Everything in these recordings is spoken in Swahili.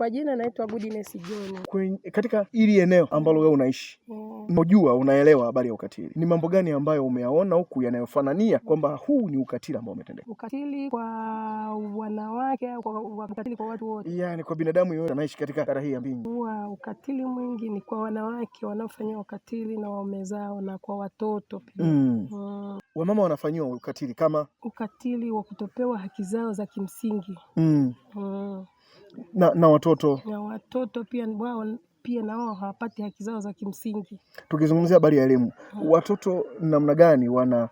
Kwa jina naitwa Goodness John. Katika hili eneo ambalo wewe unaishi, unajua, unaelewa habari ya ukatili, ni mambo gani ambayo umeyaona huku yanayofanania kwamba huu ni ukatili ambao umetendeka? Ukatili kwa wanawake au kwa ukatili kwa watu wote? Yaani kwa binadamu yoyote anaishi katika kara hii ya Mbinyi. Huwa ukatili mwingi ni kwa wanawake wanaofanyiwa ukatili na waume zao na kwa watoto pia. Wamama wanafanyiwa ukatili kama ukatili wa kutopewa haki zao za kimsingi. Na watoto. Na watoto pia wao pia na wao hawapati haki zao za kimsingi. Tukizungumzia habari ya elimu, watoto namna gani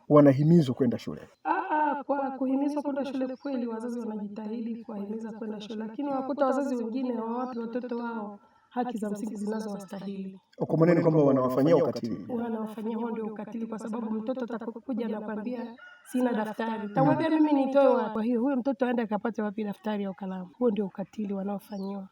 wanahimizwa kwenda shule? Kwa kuhimizwa kwenda shule, kweli wazazi wanajitahidi kuwahimiza kwenda shule, lakini wakuta wazazi wengine hawawapi watoto wao haki za msingi zinazowastahili. Kwa maneno kwamba wanawafanyia ukatili. Wanawafanyia, huo ndio ukatili, kwa sababu mtoto atakapokuja anakuambia sina daftari, tamwambia mimi nitoe wapi? Kwa hiyo huyo mtoto aende akapate wapi daftari au kalamu? Huo ndio ukatili wanaofanyiwa.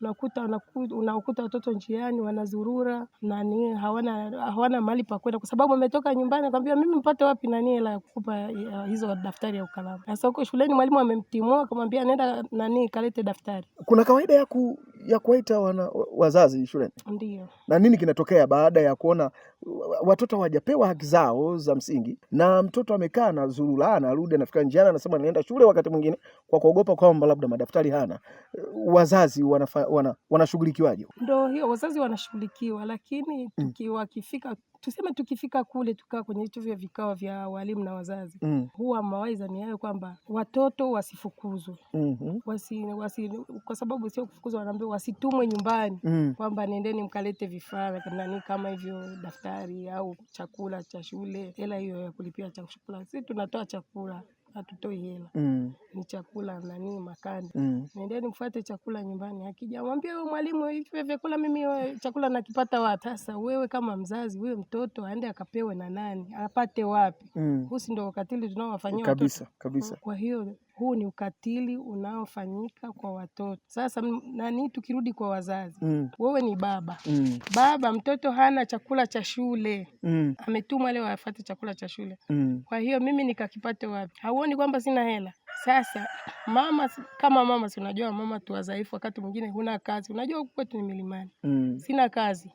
Unakuta watoto njiani wanazurura nani, hawana mahali pa kwenda, kwa sababu ametoka nyumbani akamwambia mimi mpate wapi nani hela ya kukupa hizo daftari au kalamu. Sasa huko shuleni mwalimu amemtimua akamwambia nenda nani kalete daftari. Kuna kawaida ya kuwaita wazazi shuleni? Ndio. Na nini kinatokea baada ya kuona watoto hawajapewa haki zao za msingi, na mtoto amekaa na zurura, anarudi anafika njiani anasema nilienda shule, wakati mwingine kwa kuogopa kwamba labda madaftari hana? Wazazi wanashughulikiwaje? Ndio hiyo, wazazi wanashughulikiwa, lakini wakifika, tuseme tukifika kule tukaa kwenye vitu vya vikao vya walimu na wazazi, huwa mawaidha ni hayo kwamba watoto wasifukuzwe. Kwa sababu sio kufukuzwa, wanaambiwa wasitumwe nyumbani, kwamba nendeni mkalete vifaa nani kama hivyo daftari au chakula cha shule, hela hiyo ya kulipia chakula. Sisi tunatoa chakula, hatutoi hela. Ni chakula nani makande. Nendeni mfuate chakula nyumbani. Akija mwambie wewe mwalimu, hivi vyakula mimi chakula nakipata wapi? Sasa wewe kama mzazi, huyo mtoto aende akapewe na nani? Apate wapi? Huu si ndio ukatili tunaowafanyia watoto? Kabisa, kabisa. Kwa hiyo huu ni ukatili unaofanyika kwa watoto. Sasa nani, tukirudi kwa wazazi, wewe ni baba. Baba, mtoto hana chakula cha shule. Ametumwa leo afuate chakula cha shule. Kwa hiyo mimi nikakipate wapi? Hauoni kwamba sina hela? Sasa mama, kama mama, si unajua mama tu wadhaifu, wakati mwingine huna kazi. Unajua huku kwetu ni milimani. Sina kazi.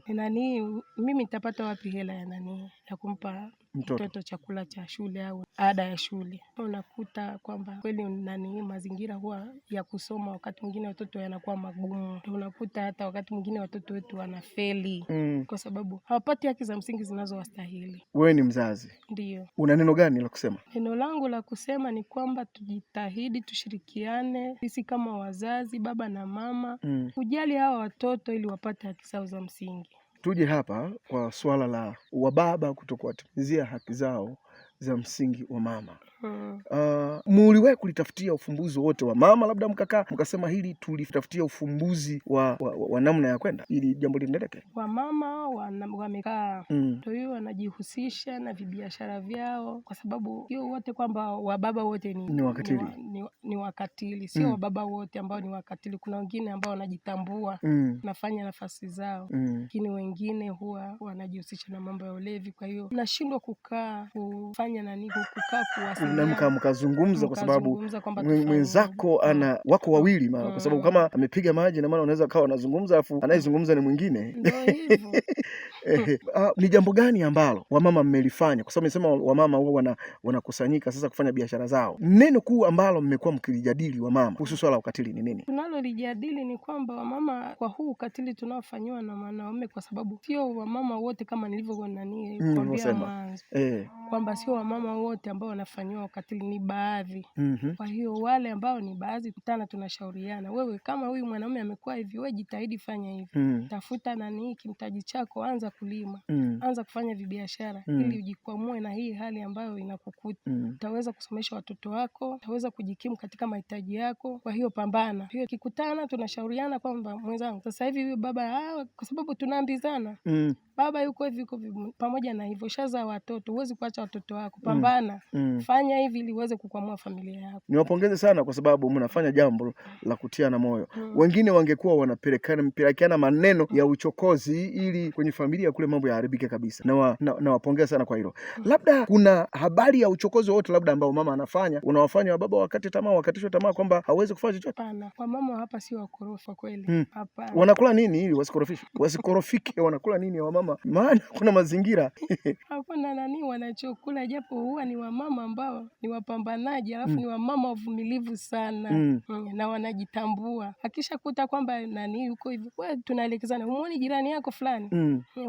Nani, mimi nitapata wapi hela ya nani ya kumpa mtoto chakula cha shule au ada ya shule? Unakuta kwamba kweli nani mazingira huwa ya kusoma wakati mwingine watoto yanakuwa magumu. Unakuta hata wakati mwingine watoto wetu wanafeli kwa sababu hawapati haki za msingi zinazowastahili. Wewe ni mzazi. Ndio. Una neno gani la kusema? Neno langu la kusema ni kwamba tujitahidi, tushirikiane sisi kama wazazi, baba na mama, kujali hawa watoto ili wapate haki zao za msingi. Tuje hapa kwa swala la wababa kutokuwatimizia haki zao za msingi wa mama. Muliwahi kulitafutia ufumbuzi wote wa mama? Labda mkakaa mkasema hili tulitafutia ufumbuzi wa namna ya kwenda ili jambo liendeleke. Wamama wamekaa ndio hiyo wanajihusisha na vibiashara vyao, kwa sababu sio wote kwamba wababa wote ni wakatili. Ni wakatili. Sio wababa wote ambao ni wakatili. Kuna wengine ambao wanajitambua, wanafanya nafasi zao, lakini wengine huwa wanajihusisha na mambo ya ulevi. Kwa hiyo mnashindwa kukaa kufanya nani, kukaa kuwasiliana, mkazungumza, kwa sababu mwenzako ana wako wawili mara, kwa sababu kama amepiga maji na maana unaweza kawa anazungumza afu anayezungumza ni mwingine. Ndio hivyo. Ni jambo gani ambalo wamama mmelifanya? Kwa sababu nimesema wamama huwa wanakusanyika sasa kufanya biashara zao. Neno kuu ambalo mmekuwa mkilijadili wamama kuhusu swala la ukatili ni nini? Tunalolijadili ni kwamba wamama kwa huu ukatili tunaofanyiwa na wanaume, kwa sababu sio wamama wote kama nilivyokuwa nani kuambia mwanzo kwamba sio wamama wote ambao wanafanyiwa ukatili, ni baadhi. Kwa hiyo wale ambao ni baadhi, kutana tunashauriana, wewe kama huyu mwanaume amekuwa hivi, wewe jitahidi fanya hivi, tafuta nani kimtaji chako, anza kulima, anza kufanya vibiashara ili ujikwamue na hii hali ambayo inakukuta. Utaweza kusomesha watoto wako, utaweza kujikimu katika mahitaji yako. Kwa hiyo pambana. Hiyo kikutana tunashauriana kwamba mwenzangu, sasa hivi huyu baba, kwa sababu tunaambizana baba yuko hivi yuko hivi, pamoja na hivyo shazaa watoto, huwezi kuacha watoto wako, pambana, fanya Fanya hivi ili uweze kukwamua familia yako. Niwapongeze sana kwa sababu mnafanya jambo la kutiana moyo. Wengine wangekuwa wanapelekeana maneno ya uchokozi ili kwenye familia kule mambo yaharibike kabisa. Nawapongeza sana kwa hilo. Labda kuna habari ya uchokozi wote labda ambao mama anafanya unawafanya wababa wakate tamaa, wakatishwe tamaa kwamba hawezi kufanya chochote? Hapana, wamama hapa sio wakorofi kwa kweli. Hapana. Wanakula nini ili wasikorofishwe? Wasikorofike, wanakula nini wamama? Maana kuna mazingira hakuna nani wanachokula, japo huwa ni wamama ambao ni wapambanaji, alafu ni wamama wavumilivu sana na wanajitambua. Akishakuta kwamba nani yuko hivi, wewe tunaelekezana, humuoni jirani yako fulani,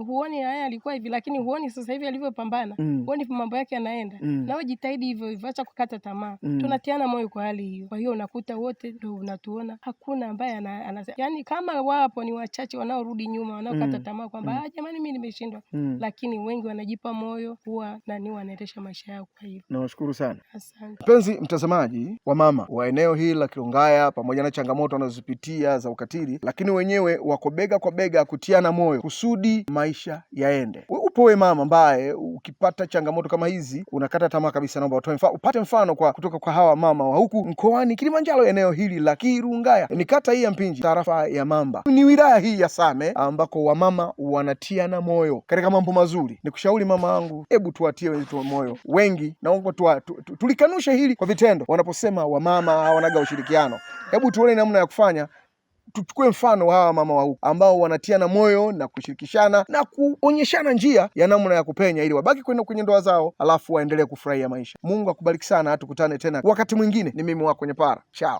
huoni haya alikuwa hivi, lakini huoni sasa hivi alivyopambana, huoni mambo yake yanaenda. Nawe jitahidi hivyo hivyo, acha kukata tamaa. Tunatiana moyo kwa hali hiyo. Kwa hiyo unakuta wote ndio unatuona, hakuna ambaye ana yani, kama wapo ni wachache wanaorudi nyuma, wanaokata tamaa kwamba jamani, mimi nimeshindwa, lakini wengi wanajipa moyo, huwa nani wanaendesha maisha yao. Kwa hiyo nawashukuru sana. Asante. Mpenzi mtazamaji, wa mama wa eneo hili la Kirungaya, pamoja na changamoto wanazozipitia za ukatili, lakini wenyewe wako bega kwa bega kutiana moyo kusudi maisha yaende. Upo we mama ambaye ukipata changamoto kama hizi unakata tamaa kabisa, naomba upate mfano kwa kutoka kwa hawa mama wa huku mkoani Kilimanjaro, eneo hili la Kirungaya, ni kata hii ya Mpinji, tarafa ya Mamba, ni wilaya hii ya Same, ambako wamama wanatiana moyo katika mambo mazuri. Nikushauri mama wangu, hebu tuwatie wenzetu moyo wengi, naomba tulikanushe hili kwa vitendo. Wanaposema wamama hawanaga ushirikiano, hebu tuone namna ya kufanya. Tuchukue mfano wa hawa mama wa huku ambao wanatiana moyo na kushirikishana na kuonyeshana njia ya namna ya kupenya ili wabaki kwenda kwenye ndoa zao, alafu waendelee kufurahia maisha. Mungu akubariki sana, tukutane tena wakati mwingine. Ni mimi wako Nyapara, chao.